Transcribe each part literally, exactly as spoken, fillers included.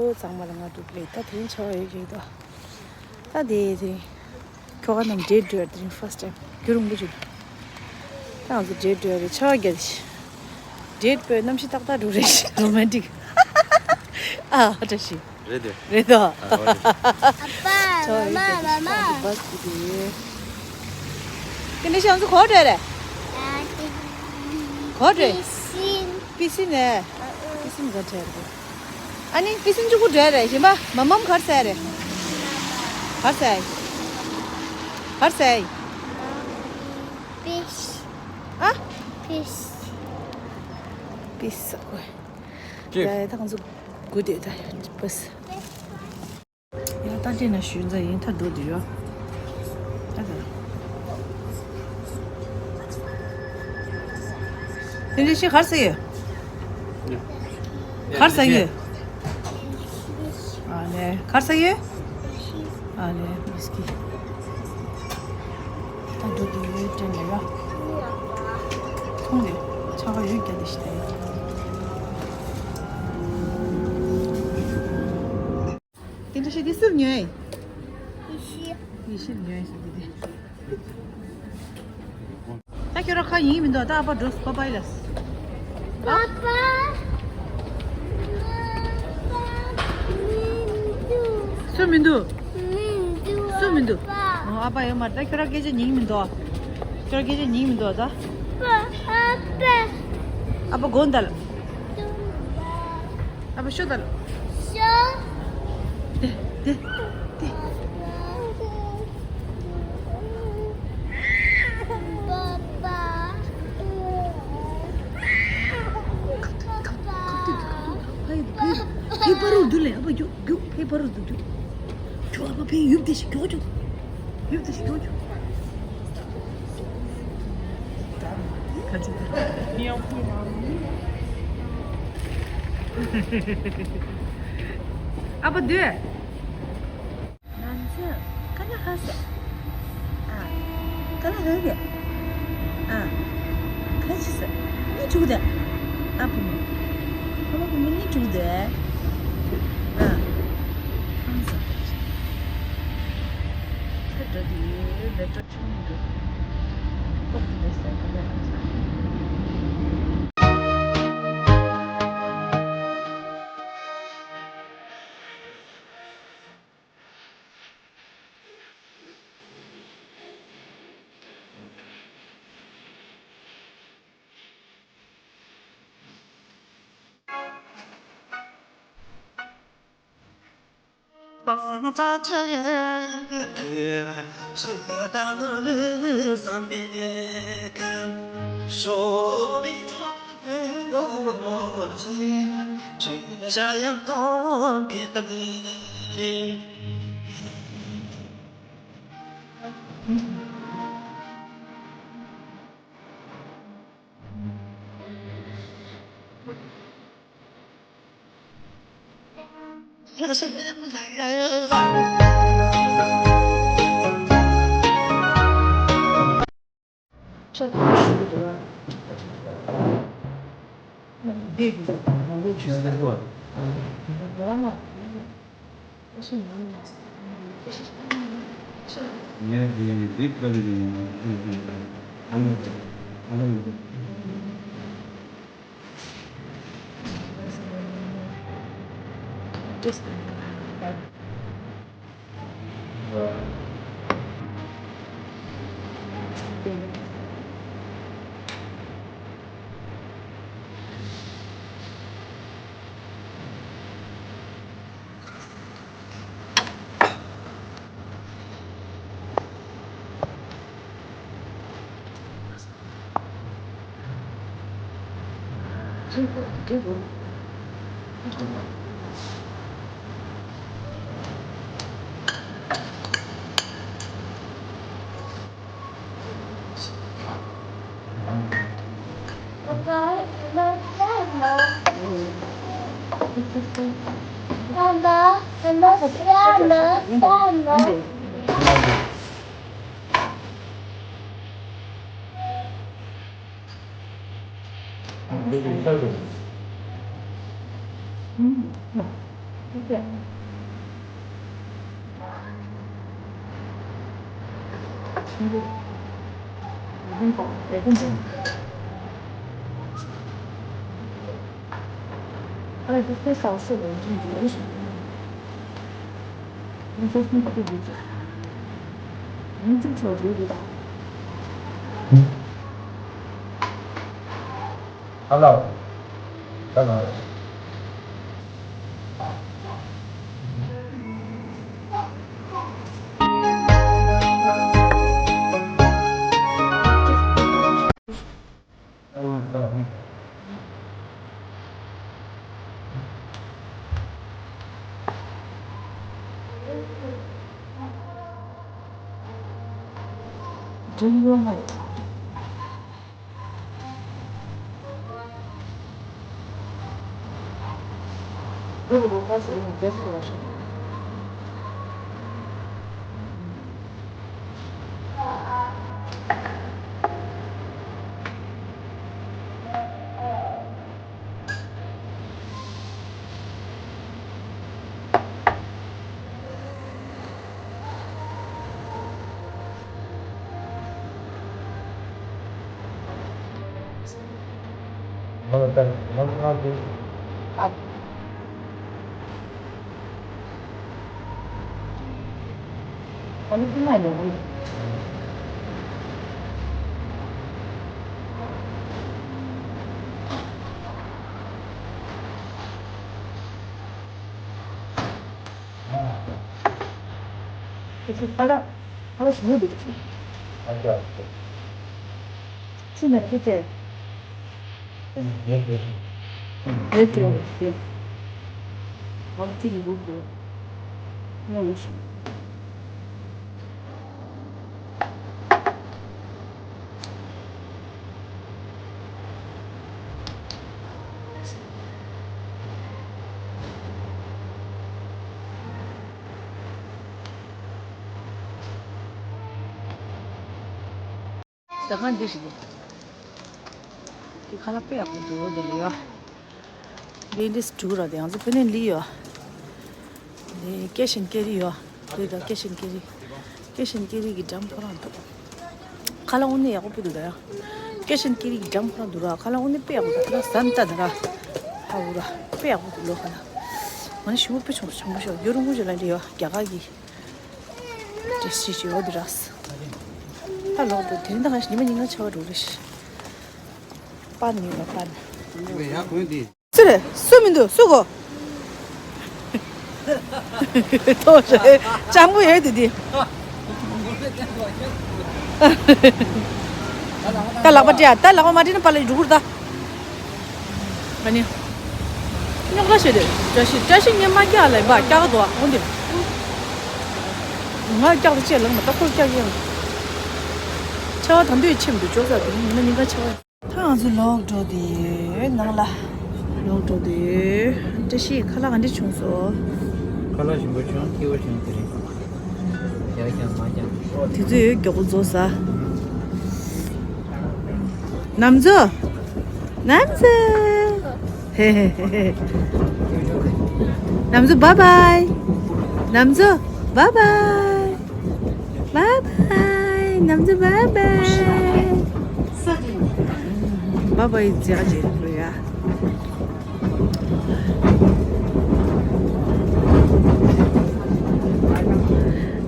ཨོ་ཚང་མ་ལ་སྔ་དྲོ་བདེ་ལེགས། ད་དེ་རིང་ཆར་པ་ཡོད་ཀྱི་འདུག་ད་དེ་དེ་རིང་ཁྱོ་ག་རྣམས་ཌེ་ཊི་འགྲོ་ཡ། དེ་རིང་ཕར་སི་ཊི་ཊེམ། རྒྱུན་རིང་པོ་ཅིག་ད་ང་ཚོ་ཌེ་ཊི་འགྲོ་ཡ་རེད། ཆར་པ་རྒྱག་དེ་ཤི། ཌེ་ཊི་པོའི་གནམ་གཤིས་ཏག་ཏག་འགྲོ་རེད་ཤི། རོ་མན་ཊིག་ཨ་བཀྲ་ཤིས། རེད་དེ། རེད་དོ། ཨ་ཨོ་རེད། ཨ་པ། ཆར་པ་ཡོད་ཀྱི་འདུག་ད་ང་ཚོ་བྷ་སི་ཀྱི་དེ། དེ་འདྲ་ཞིག་ང་ཚོ་ག་པར་འགྲོ་ཡ་རེད། ག་པར་འགྲོ་ཡ། པི་སིན་ནས། པི་སིན་ག་འདྲ་རེད། ཨ་ནི་པི་སིན་གཅིག་པུ་འགྲོ་ཡ་རེད། གཞན་པ་མ་མམ་ག་རེ་ཟ་ཡ་རེད། ག་རེ་ཟ་ཡ། ག་རེ་ཟ་ཡ། པིས། ཨ། པིས། པིས་ཟ་དགོས། ཀྱེ། ཡ་ཡ་ད་ང་ཚོ་སྒུག་བསྡད་ད་ཡ་པིས། ཡ་ད་དེ་ན་ཞུ་ཛ་ཡིན་ད་འགྲོ་དུ་ཡོ། ད་ད། དེ་འདྲ་ཞིག་ག་རེ་ཟ་ཡོད། ག་རེ་ཟ་ཡོད། ཨ་ལེ་ག་རེ་ཟ་ཡོད། ཨ་ལེ་མིས་ཀི། ད་འགྲོ་དུ་ཡོད་དྲན་ལེ་ཡ། ཐུང་ལེ་ཆ་ག་ཡོད་རྒྱ་དེ་ཞིག་ད་ཡོད། དེ་འདྲ་ཞིག་དེ་སུར་ཉོས། ཡེ་ཤེས། ཡེ་ཤེས་ཉོས་ཟེར་དེ་དེ། ད་ཁྱོད་རང་ཁ་ཡིན་མི་འདུག་ད་ཨ་ཕ་འགྲོ་སོང་པ་པ་ཡི་ལ། པ་པ། སུ་མི་འདུག་སུ་མི་འདུག་ཨོ་ཨ་ཕ་ཡོད་མ་རེད། ད་ཁྱོད་རང་སྐད་ཆ་ཉན་མི་འདུག་ཁྱོད་རང་སྐད་ཆ་ཉན་མི་འདུག་ད། པ་ཨ་ཕ། ཨ་ཕ་དགོངས་དག་ཨ་ཕ་ཤོ་དང་། ཤོ། དེ་དེ་དེ། པ་པ། ཕའི་ཕའི་ཕའི་པ་རུ་འདུག་ལེ། ཨ་ཕ་རྒྱུག་རྒྱུག་ཕའི་པ་རུ་འདུག་རྒྱུག་ཁྱོད་ཨ་ཕ་ཕའི་ཡུབ་དེ་ཞིག་རྒྱོག་རྒྱོག་ཡུབ་དེ་ཞིག་རྒྱོག་རྒྱོག་ཨ་ཕ་འདུས། ང་ཚོས་ཁ་ལག་ཧ་ཟེར། ཨ། ཁ་ལག་ཧ་ཟེར། ཨ། ཁ་ཅི་ཟེར། ནི་ཆུག་དེ། ཨ་བུ་མོ། ཨ་བུ་མོ་ནི་ཆུག་དེ། ཨ། ཧང་ཟེར། ཁ་འགྲོ་དེ་ཡོད་ལེ་འགྲོ། Hello. Hello. ཟ་ཁང་འདི་ཞིག་འདུག་འདི་ཁ་ལག་དཔེ་ཡག་པོ་འདུག་འདི་ལ་ཡོད། འདི་འདི་སུ་འགྲོ་ར་དེ་ང་ཚོ་ཕ་ནས་ལི་ཡོད། འདི་ཀེ་ཤན་ཀེ་རི་ཡོད། འདི་ད་ཀེ་ཤན་ཀེ་རི། ཀེ་ཤན་ཀེ་རི་གི་འགྲམ་ཁོ་རང་འདུག་ཁ་ལག་དངོས་གནས་ཡག་པོ་དཔེ་འདུག་ད་ཡ། ཀེ་ཤན་ཀེ་རི་གི་འགྲམ་ཁོ་རང་འདུག་ར། ཁ་ལག་དངོས་གནས་དཔེ་ཡག་པོ་འདུག་ཁ་ལག་ཟ་ན་ལྟ་ད་ར། ཧ་འུ་ར། དཔེ་ཡག་པོ་འདུག་ལོ་ཁ་ལག་ང་ནི་ཞིམ་པོ་དཔེ་ཆུང་ཆུང་པོ་ཤོག་ཡོ་རུ་ངུ་ཞིག་ལ་འདི་ཡོད་རྒྱ་གར་གི། ཏེ་སི་ཞིག་ཡོད་འདི་ར། ད་ལོག་འགྲོ་དེ་རིང་ད་ག་ཞིག་ཉི་མ་ཉིན་གང་ཆར་པ་འགྲོ་རེ་ཞིག་པན་ཡོད་པ་པན། སུ་རེད། སུ་མི་འདུག་སུ་གོ་ཐོག་ཞེ་སྤྱང་པོ་ཡོད་དེ་དེ། ད་ལག་པ་སྤྲད་ད་ལག་པ་མ་སྤྲད་ན་པ་ལ་འགྲོ་གུར་ད། ཨ་ནི། རྙོག་དྲ་བྱས་ཏེ་བཀྲ་ཤིས་བཀྲ་ཤིས་ངས་མ་སྐྱག་ལ་ཡིན་པ་སྐྱག་འདུག་ཨ་འོ་འདི། ང་སྐྱག་དེ་ཅེས་ལངས་མ་ད་ཁོ་སྐྱག་ཡིན། ཆར་པ་ད་འདོད་ཆེམ་དུ་འཇོག་ས་དེ་ཉི་མ་ཉིན་གང་ཆར་པ། ད་ང་ཚོ་ལོག་འགྲོ་དེ་ནང་ལ། ལོག་འགྲོ་དེ། བཀྲ་ཤིས་ཁ་ལག་ག་འདྲ་བྱུང་སོང་། ཁ་ལག་ཞིམ་པོ་བྱུང་སྐྱིད་པོ་བྱུང་དེ་རེད། ཡར་རྒྱག་མར་རྒྱག་དེ་ཚོ་ཡོད་མགྱོགས་པོ་རྫོགས་ས། ནམ་ཛོ། ནམ་ཛོ། ཧེ་ཧེ་ཧེ། ནམ་ཛོ་བཱའི་བཱའི། ནམ་ཛོ་བཱའི་བཱའི། བཱའི་བཱའི། ནམ་ཛོ་བཱའི་བཱའི། བཱའི་བཱའི་ཟེར་ག་བྱེད་འགྲོ་ཡ།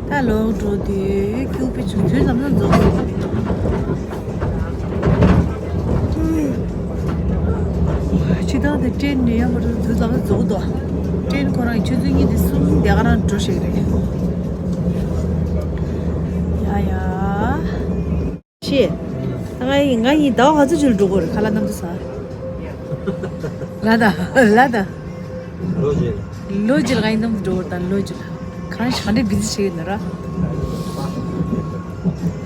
ད་ལོག་འགྲོ་དུས་ཁྱུག་པའི་ཆུ་ཚོད་ཙམ་ལ་རྫོགས་སོང་། ཕྱི་ཐག་དེ་ཀྲེན་ནས་ཡང་མ་རུ་དུས་ཙམ་ལ་རྫོགས་འདུག་ཀྲེན་ཁོ་རང་ཆུ་ཚོད་གཉིས་དེ་གསུམ་དེ་ག་རང་འགྲོ་ཤེས་རེད། ཡ་ཡ། ཤེས། ང་ཡི་ང་ཡི་ཟླ་བ་ག་ཚོད་ཅིག་ལ་འགྲོ་དགོས་རེད་ཁ་ལག་གནམ་གྲུ་ཟ། ལ་ད་ལ་ད། ལོ་རྗེས། ལོ་རྗེས་ལ་ང་ཡི་གནམ་གྲུ་འགྲོ་དགོས་རེད་ད་ལོ་རྗེས་ལ། གང་ག་འདྲའི་བི་ཛི་བྱེད་ཀྱི་ཡོད་ན་ར།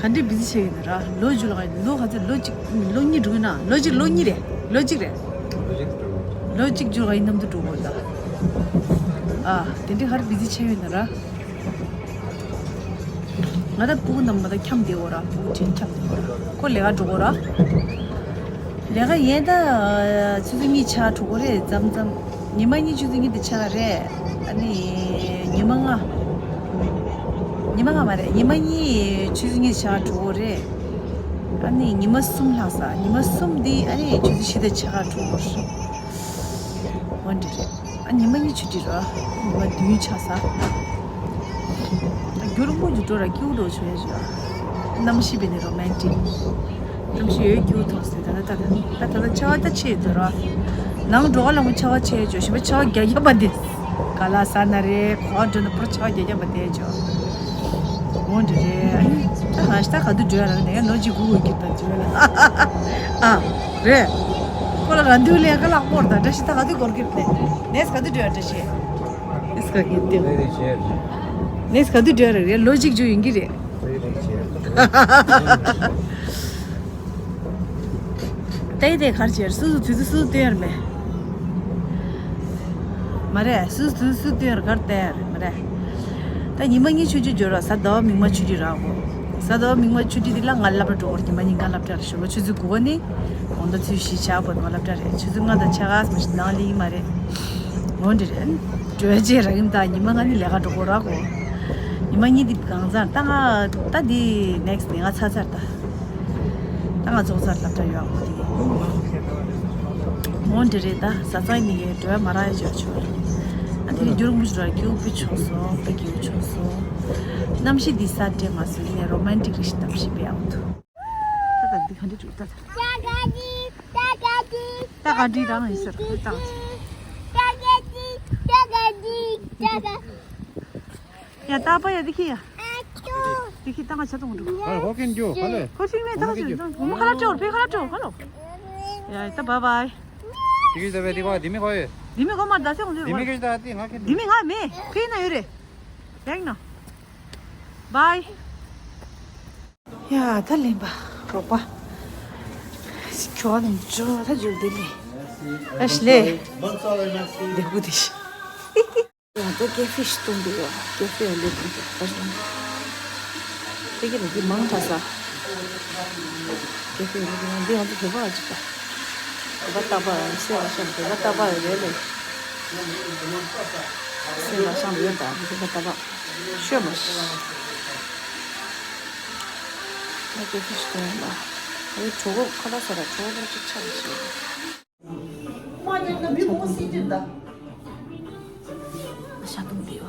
ག་འདྲའི་བི་ཛི་བྱེད་ཀྱི་ཡོད་ན་ར་ལོ་རྗེས་ལ་ང་ཡི་ལོ་ག་ཚོད་ལོ་གཅིག་ལོ་གཉིས་འགྲོ་གི་ན་ལོ་གཅིག་ལོ་གཉིས་རེད་ལོ་གཅིག་རེད། ལོ་གཅིག་འགྲོ། ལོ་གཅིག་འགྲོ་ང་ཡི་གནམ་གྲུ་འགྲོ་དགོས་རེད་ད། ཨ་དེ་འདྲའི་ག་རེ་བི་ཛི་བྱེད་ཀྱི་ཡོད་ན་ར། ང་ད་སྤུ་གུ་རྣམས་ང་ད་འཁྱམས་བསྡད་ཡོད་ར་སྤུ་གུ་དྲིན་འཁྱམས་བསྡད་ཡོད་ར་ཁོ་ལས་ཀ་འགྲོ་གོ་ར། ལས་ཀ་ཡས་ད་ཆུ་ཚོད་གཉིས་ཆ་འགྲོ་གོ་རེད་མཚམས་མཚམས། ཉི་མ་གཉིས་ཆུ་ཚོད་གཉིས་དེ་ཆ་རེད། ཨ་ ནི་ཉི་མ་ལྔ། ཉི་མ་ལྔ་མ་རེད། ཉི་མ་གཉིས་ཆུ་ཚོད་གཉིས་ཆགས་འགྲོ་གི་རེད། ཨ་ནི་ཉི་མ་གསུམ་ལྷག་ས། ཉི་མ་གསུམ་འདི་ཨ་ནི་ཆུ་ཚོད་བཞི་དང་ཕྱེད་ཀ་འགྲོ་གི་རེད། འོ་འདི་རེད། ཨ་ཉི་མ་གཉིས་ཆུ་ཚོད་ར། ཉི་མ་བདུན་ཆགས་ས། རྒྱུ་རིང་པོ་ཞིག་འགྲོ་ར་སྐྱིད་པོ་འགྲོ་བྱུང་ཡ་ཞིག་ཨ། གནམ་གཤིས་བས་ནི་རོ་མན་ཊིག་གནམ་གཤིས་ཡོད་སྐྱིད་པོ་མཐོང་སོང་། ད་ད་ད་ད་ད་ད་ཆར་པ་ད་ཆད་འདུག་ར། ནང་འགྲོ་ག་ལ་མོ་ཆར་པ་ཆད་འཇོག་ཞིམ་པ་ཆར་པ་རྒྱག་རྒྱག་པ་དེ། ག་ལ་ས་ན་རེ་གོ་འགྲོ་ན་པུར་ཆར་པ་རྒྱག་རྒྱག་པ་དེ་འཇོག་འོ་འདི་རེད། ཨ་ནི་ད་ག་ཞིག་ད་ག་དུས་འགྲོ་ཡ་ར་ནས་ལོ་གཅིག་སྒུག་དགོས་ཀྱི་ད་འཇོག་ལ། ཨ་རེད། ཁོ་ལ་ར་འདུག་ལས་ཀ་ལག་པོར་ད་བཀྲ་ཤིས་ད་ག་དུས་སྐོར་གྱི་རེད། ནས་ག་དུས་འགྲོ་ཡ་བཀྲ་ཤིས། ནས་ག་དུས་འགྲོ་ཡ་ར་རེད། ལོ་གཅིག་འཇོག་ཡིན་གྱི་རེད། ཏེ་ཏེ་གར་བྱེད་སུ་སུ་དུས་སུ་སུ་སྟོན་ཡར་མེད། མ་རེད། སུ་སུ་དུས་སུ་སྟོན་ཡར་གར་བལྟས་ཡར་མ་རེད། ད་ཉི་མ་གཉིས་ཆུ་ཚོད་འགྱུར་ར། གཟའ་ཟླ་བ་མིག་དམར་ཆུ་ཚོད་རག་གོ། གཟའ་ཟླ་བ་མིག་དམར་ཆུ་ཚོད་འདི་ལ་ང་སློབ་གྲྭ་འགྲོ་གོ། ཉི་མ་གཉིས་ཀ་སློབ་གྲྭ་རེད། ཞོགས་པ་ཆུ་ཚོད་དགུ་པ་ནས་དགོང་དག་ཚོད་བཞི་ཆགས་པ་ང་སློབ་གྲྭ་རེད། ཆུ་ཚོད་ལྔ་དང་ཕྱེད་ཀ་ཙམ་ཞིག་ནང་ལ་ཡིན་མ་རེད། འོ་འདི་རེད། གྲོས་བྱེད་རག་གིན་ད་ཉི་མ་ལྔ་ནི་ལས་ཀ་འགྲོ་གོ་རག་གོ། ཉི་མ་གཉིས་འདི་གང་ཚར་ད་ང་ད་འདི་ནེག་སི་ནི་ང་ཚར་ཚར་ད། ད་ང་ཚོགས་ཚར་ལབ་ད་ཡོད་ཨ་ཁོ་དེ། འོ་འདི་རེད། ད་བཟའ་ཚང་ནི་གྲོས་མ་རག་ཡ་ཅོ་ཆོ། ཨ་དེ་ནི་རྒྱུ་རུ་མུ་ཅུ་ར་སྐྱིད་པོ་བྱུང་སོང་། དཔེ་སྐྱིད་པོ་བྱུང་སོང་། གནམ་གཤིས་འདི་ས་འདྲེ་མ་སོང་ཡིན་ནའི་རོ་མན་ཊིག་རེ་ཞིག་གནམ་གཤིས་དཔེ་ཡག་པོ་འདུག་ད་ད་འདི་ག་འདྲ་འདུག་ད་ད། ད་ག་འདྲི་རང་ཡིན་ཟེར་ད། ཡ་ད་པ་ཡ་འདི་ཁི་ཡ། འདི་ཁི་ད་ང་ཆ་ཏོང་འགྲོ། ཨ་ཧོ་ཁེན་ཇོ་ཧ་ལེ། ཧོ་ཤིང་མེ་ད་ང་ཆ་ཏོང་འགྲོ། ཁ་ལ་ཅོར་པེ་ཁ་ལ་ཅོར་ཧ་ལོ། ཡ་ད་བཱའི་བཱའི། འདི་ཁི་ད་བེ་འདི་ཁ་འདི་མི་ཁོ་ཡོད། འདི་མི་ཁོ་མ་ད་སེ་འོང་འདི་མི་ཁི་ད་འདི་ང་ཁེན་འདི་མི་ང་མེ་ཁེན་ན་ཡོད་རེད། ཡང་ན། བཱའི། ཡ་ད་ལེན་པ་རོགས་པ། ཁྱོ་དང་ཇོ་ད་ཇོ་དེ་ལེ། ཨ་ཤི་ལེ། དེ་གུ་དེ་ཤི། ཡ་ད་ཀེ་ཧྥེ་ཞིག་བཏུང་གི་ཡོད། ཀེ་ཧྥེ་ལེ་བཏུང་གི་ཡོད། དེ་གི་ནི་དེ་མང་དྲགས་ས། ཀེ་ཧྥེ་ལེ་བཏུང་འདི་ང་ཚོ་བོད་པ་ཅིག་ད། བོད་པ་རྟག་པར་སེ་བ་ཤམ་བོད་པ་རྟག་པར་རེད་ལེ། སེ་བ་ཤམ་ཡོད་ད་བོད་པ་རྟག་པར། ཤོད་མ་ཤི། ད་ཀེ་ཧྥེ་ཞིག་བཏུང་ཡོད་ལ། ཨ་ནི་གྲོད་ཁོག་ཁ་ལག་ཟ་ར་གྲོད་ཁོག་ཅིག་ཆག་ཤི། ཤ་སྟོང་བི་བ།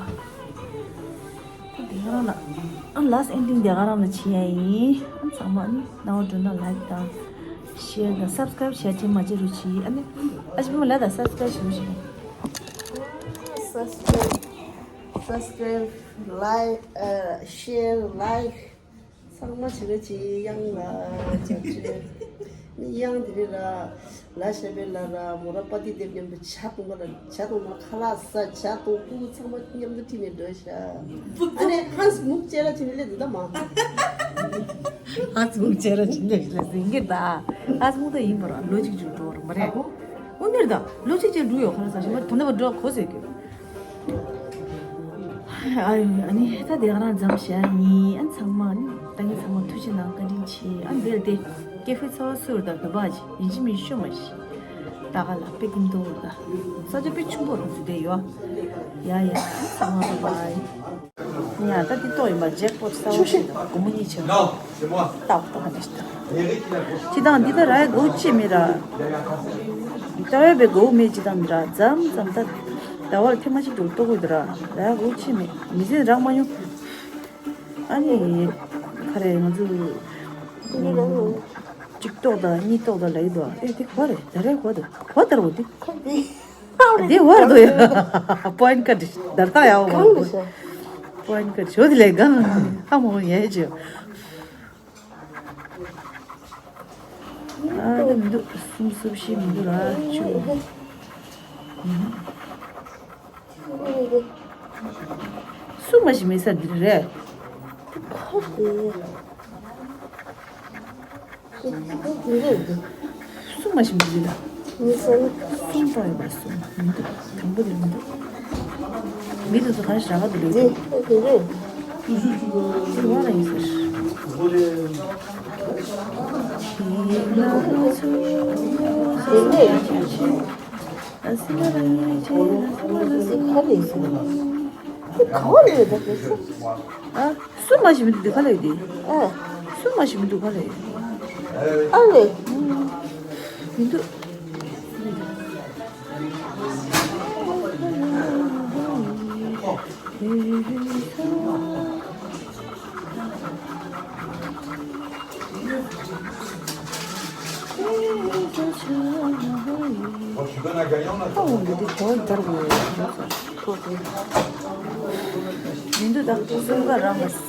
ཁོ་དེ་ག་རང་ལ། ཨ་ལཱསི་ཨེན་ཌིང་དེ་ག་རང་ལ་བྱེད་ཡ་ཡིན། ཨ་ཚང་མ་ནི་རྣ་བ་འགྲོ་ན་ལའིཀ་དང་། ཤེར་དང་སབ་སི་ཀ་རེབ་བྱས་ཏེ་མ་བརྗེད་རོགས་གྱིས། ཨ་ནི་ཨ་ཅི་བུ་མོ་ལ་དང་སབ་སི་ཀ་རེབ་ཞུ་ཞིག་སབ་སི་ཀ་རེབ། སབ་སི་ཀ་རེབ། ལའིཀ་ཨ་ཤེར་ལའིཀ་ཚང་མ་བྱེད་རོགས་གྱིས། གཡང་ལ་ཅག་ཅེ། ནི་གཡང་དེ་རེད་ར། ལ་ཤ་བེ་ལ་ར་མོ་ར་པ་ཏི་དེབ་མཉམ་དུ་ཇ་འཐུང་བ་ལ་ཇ་འཐུང་བ་ཁ་ལག་ཟ་ཇ་འཐུང་སྤུ་གུ་ཚང་མ་མཉམ་དུ་ཁྲིད་ནས་འགྲོ་ཤག་ཨ་ནི་ཧན་སི་མུག་ཅེ་ར་ཅེ་ནི་ལེ་འདི་ད་མ། ཧན་སི་མུག་ཅེ་ར་ཅེ་ནི་ལེ་ཟིན་གི་ད། ཧན་སི་མུག་ད་ཡིན་པ་ར་ལོ་གཅིག་ཅིག་འགྲོ་བ་ར་མ་རེད། འོ་ནི་ར་ད་ལོ་གཅིག་ཅིག་འགྲོ་ཡོད་ཁ་ལག་ཟ་ཞིང་མ་ཐོན་ད་བ་འགྲོ་གོ་ཟེར་གི། ཨ་ནི་ད་དེ་ག་རང་འཛོམས་ཤག་ཡིན། ཨ་ཚང་མ་ནི་ད་ངས་ཚང་མ་ཐུགས་རྗེ་གནང་། བཀའ་དྲིན་ཆེ། ཨ་འདིར་དེ་ཀེ་ཧྥེ་ཚ་བ་སུར་དང་བོད་པ་ཅིག་ཡིན་གཅིག་མིན་གཅིག་ཤོད་མ་ཤི། ད་ག་ལ་དཔེ་ཀུན་ཏུ་ད་ས་ཆ་དཔེ་ཆུང་པོ་རང་ཚུལ་དེ་ཡོད། ཡ་ཡ་ཨ་ཚང་མ་བོད་པ་ཡ་ད་འདི་ཏོག་ཡིན་པ་ཇེག་པོ་ཊི་ས་བ་ཞིག་དང་སྒོར་མོ་གཉིས་ཆེ་བ། ཏག་ཏག་ནས་ཤི་ད། ཅི་དང་འདི་ད་ར་ཡ་གོ་ཅི་མི་ར། ད་བས་པའི་གོ་མེད་ཅི་དང་མི་ར་ཙམ་ཙམ་ད། ད་བར་ཐེངས་མ་གཅིག་ཏུ་ལྟོ་གོས་དུ་ར་ད་ཡ་གོ་ཅི་མི་མི་ཚེ་རག་མ་མྱོང་། ཨ་ནི། ཁ་རེ་ང་ཚོ། གཅིག་ཏོག་དང་གཉིས་ཏོག་དང་ལ་ཡི་དོ་ཨེ་དེ་གོ་རེ་ད་རེ་གོ་དུ་གོ་དར་བོ་དེ། དེ་བར་དུ་ཡ། པོ་ཨིན་ཀ་ཏི་ཌར་ཐག་ཡ་བོ་མ་གོ། པོ་ཨིན་ཀ་ཏི་ཞོ་དི་ལེ་གང་ཧ་མོ་ཡ་ཅི། ཨ་ནི་མི་འདུག་གསུམ་གསུམ་བཞི་མི་འདུག་ར་བཅུ། གསུམ་མ་ཞིག་མེད་ས་འདི་རེད། གསུམ་མ་ཞིག་མི་འདུག་ར། གསུམ་པ་ཡོད་པ་གསུམ་མི་འདུག་དང་པོ་དེ་མི་འདུག་མི་འདུག་ཚོ་ག་རེ་ར་ག་འདུག་ལེ་འདུག་དེ་རེད། དེ་བ་ར་ཡིན་ཟེར། དེ་ན་ཚོ་དེ་ནས། ཨ་སི་ན་རང་ཉིད་ཆེ་ན་སི་ན་རང་སི་ན། ཁ་ལས་སི་ན། ཁ་ལས་ཡོད་ད་ཁ་ལས། ཨ་སུ་མ་ཞིག་མི་འདུག་ཁ་ལས་དེ། ཨ་སུ་མ་ཞིག་མི་འདུག་ཁ་ལས། ཨ་ལས། མི་འདུག་མི་འདུག་ད་སེམས་ཁ་རང་གི་